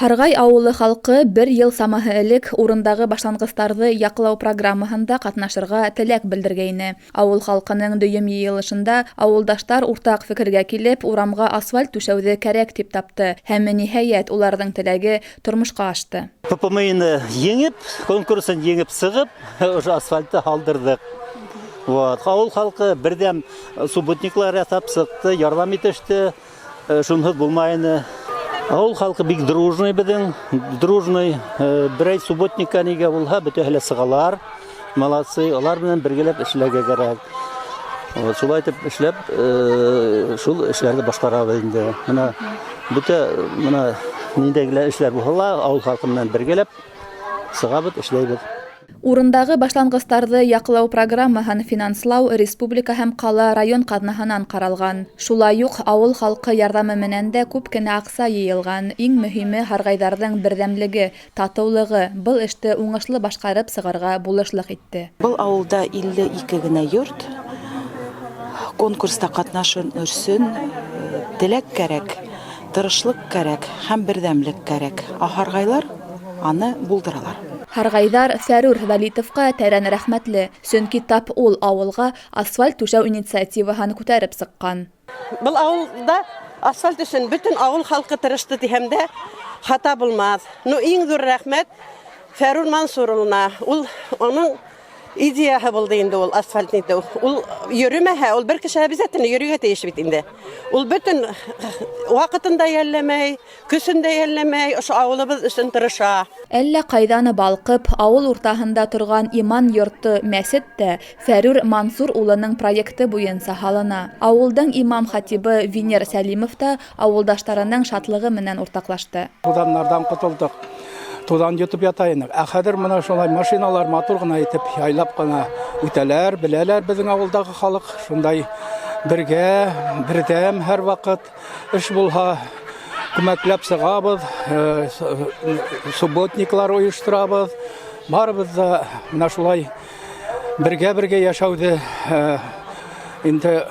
Һарғай ауылы халҡы бер йыл самаһы элек урындағы башланғыстарҙы яҡлау программаһында ҡатнашырға теләк белдергәйне. Ауыл халҡының дөйөм йыйылышында ауылдаштар уртаҡ фекергә килеп, урамға асфальт түшәүҙе кәрәк тип тапты. Һәм, ниһайәт, уларҙың теләге тормошҡа ашты. ППМИ-ны еңеп, конкурсын еңеп сығып, ошо асфальтты һалдырҙыҡ. Вот. Ауыл халҡы берҙәм субботниклар яһап сыҡты, ярҙам итеште. Шунһыҙ булмай ине. Ауыл халҡы бик дружный беҙҙең, дружный. Берәй субботникка нигә булһа, бөтәһе лә сығалар. Молодцы, улар менән бергәләп эшләргә кәрәк. Вот, шулай итеп эшләп, шул эшләрҙе башҡарабыҙ инде. Бына бөтә бына ниндәй генә эшләр булһа ла, ауыл халҡы менән бергәләп сығабыҙ, эшләйбеҙ. Урындағы башланғыстарҙы яҡлау программаһын финанслау республика һәм ҡала, район ҡаҙнаһынан ҡаралған. Шулай уҡ ауыл халҡы ярҙамы менән дә күп кенә аҡса йыйылған. Иң мөһиме һарғайҙарҙың берҙәмлеге, татыулығы был эште уңышлы башҡарып сығырға булышлыҡ итте. Был ауылда 52 генә йорт. Конкурста ҡатнашыр өсөн теләк кәрәк, тырышлыҡ кәрәк һәм берҙәмлек кәрәк. Ә һарғайлар аны булдыралар. Һарғайҙар Фәрүр Вәлитовҡа тәрән рәхмәтле, сөнки тап ул ауылға асфальт түшәү инициативаһын күтәреп сыҡҡан. Был ауылда асфальт өсөн бөтөн ауыл халҡы тырышты тиһәм дә хата булмаҫ. Ну, иң ҙур рәхмәт Фәрүр Мансур улына. Ул уның идеяһы булды инде ул асфальт итеү. Ул йөрөмәһә, ул бер кеше обязательно йөрөргә тейеш бит инде. Ул бөтөн ваҡытын да йәлләмәй, көсөн дә йәлләмәй, ошо ауылыбыҙ өсөн тырыша. Әллә ҡайҙан балҡып, ауыл уртаһында торған иман йорто мәсет тә Фәрүр Мансур улының проекты буйынса һалына. Ауылдың имам-хатибы Венер Сәлимов та ауылдаштарының шатлығы менән уртаҡлашты. Туҙандарҙан ҡотолдоҡ. Туҙан йотоп ята инек. Ә хәҙер мына шулай машиналар матур ғына итеп яйлап ҡына үтәләр, беләләр беҙҙең ауылдағы халыҡ. Шундай бергә, берҙәм һәр ваҡыт эш булһа, күмәкләп сығабыҙ, субботниклар ойошторабыҙ. Барыбыҙ да мына шулай бергә-бергә йәшәүҙе инде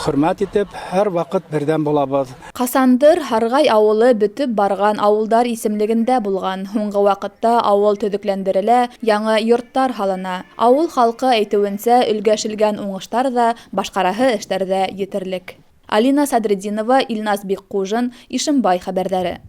хөрмәт итеп, һәр ваҡыт берҙәм булабыҙ. Ҡасандыр Һарғай ауылы бөтөп барған ауылдар исемлегендә булған. Һуңғы ваҡытта ауыл төҙөкләндерелә, яңы йорттар һалына. Ауыл халҡы әйтеүенсә, өлгәшелгән уңыштар ҙа, башҡараһы эштәр ҙә етерлек. Алина Садретдинова, Илназ Бикҡужин, Ишембай хәбәрҙәре.